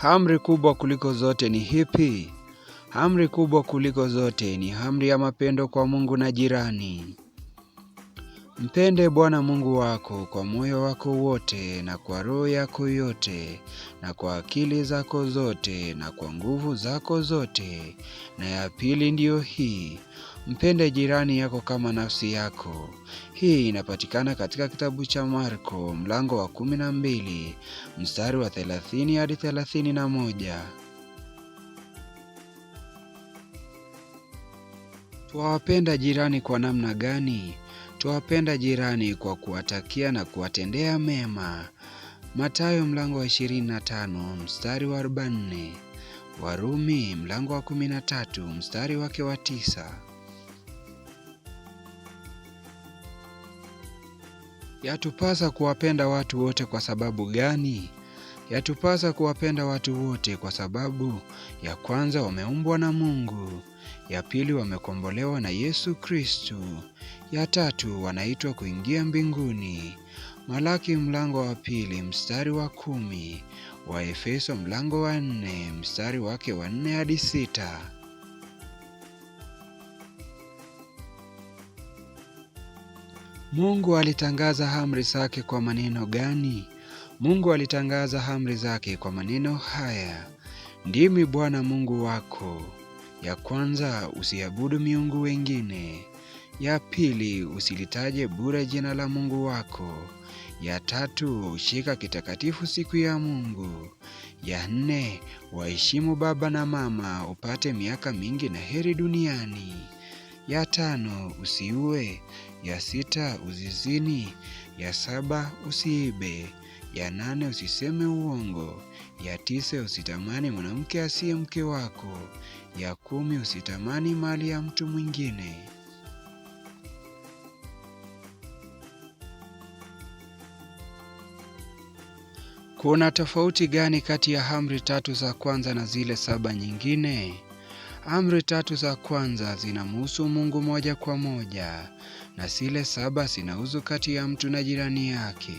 Amri kubwa kuliko zote ni ipi? Amri kubwa kuliko zote ni amri ya mapendo kwa Mungu na jirani. Mpende Bwana Mungu wako kwa moyo wako wote na kwa roho yako yote na kwa akili zako zote na kwa nguvu zako zote. Na ya pili ndiyo hii, mpende jirani yako kama nafsi yako. Hii inapatikana katika kitabu cha Marko mlango wa 12 mstari wa 30 hadi 31. Twawapenda jirani kwa namna gani? Twawapenda jirani kwa kuwatakia na kuwatendea mema. Mathayo mlango wa 25 mstari wa 44. Warumi mlango wa 13 mstari wake wa 9. Yatupasa kuwapenda watu wote kwa sababu gani? Yatupasa kuwapenda watu wote kwa sababu ya kwanza, wameumbwa na Mungu; ya pili, wamekombolewa na Yesu Kristu; ya tatu, wanaitwa kuingia mbinguni. Malaki mlango wa 2 mstari wa 10, Waefeso mlango wa 4 mstari wake wa 4 hadi 6. Mungu alitangaza amri zake kwa maneno gani? Mungu alitangaza amri zake kwa maneno haya: Ndimi Bwana Mungu wako. Ya kwanza, usiabudu miungu wengine. Ya pili, usilitaje bure jina la Mungu wako. Ya tatu, shika kitakatifu siku ya Mungu. Ya nne, waheshimu baba na mama, upate miaka mingi na heri duniani. Ya tano, usiue. Ya sita, usizini. Ya saba, usiibe. Ya nane, usiseme uongo. Ya tisa, usitamani mwanamke asiye mke wako. Ya 10, usitamani mali ya mtu mwingine. Kuna tofauti gani kati ya amri tatu za kwanza na zile 7 nyingine? Amri tatu za kwanza zinamhusu Mungu moja kwa moja, na zile 7 zinahusu kati ya mtu na jirani yake.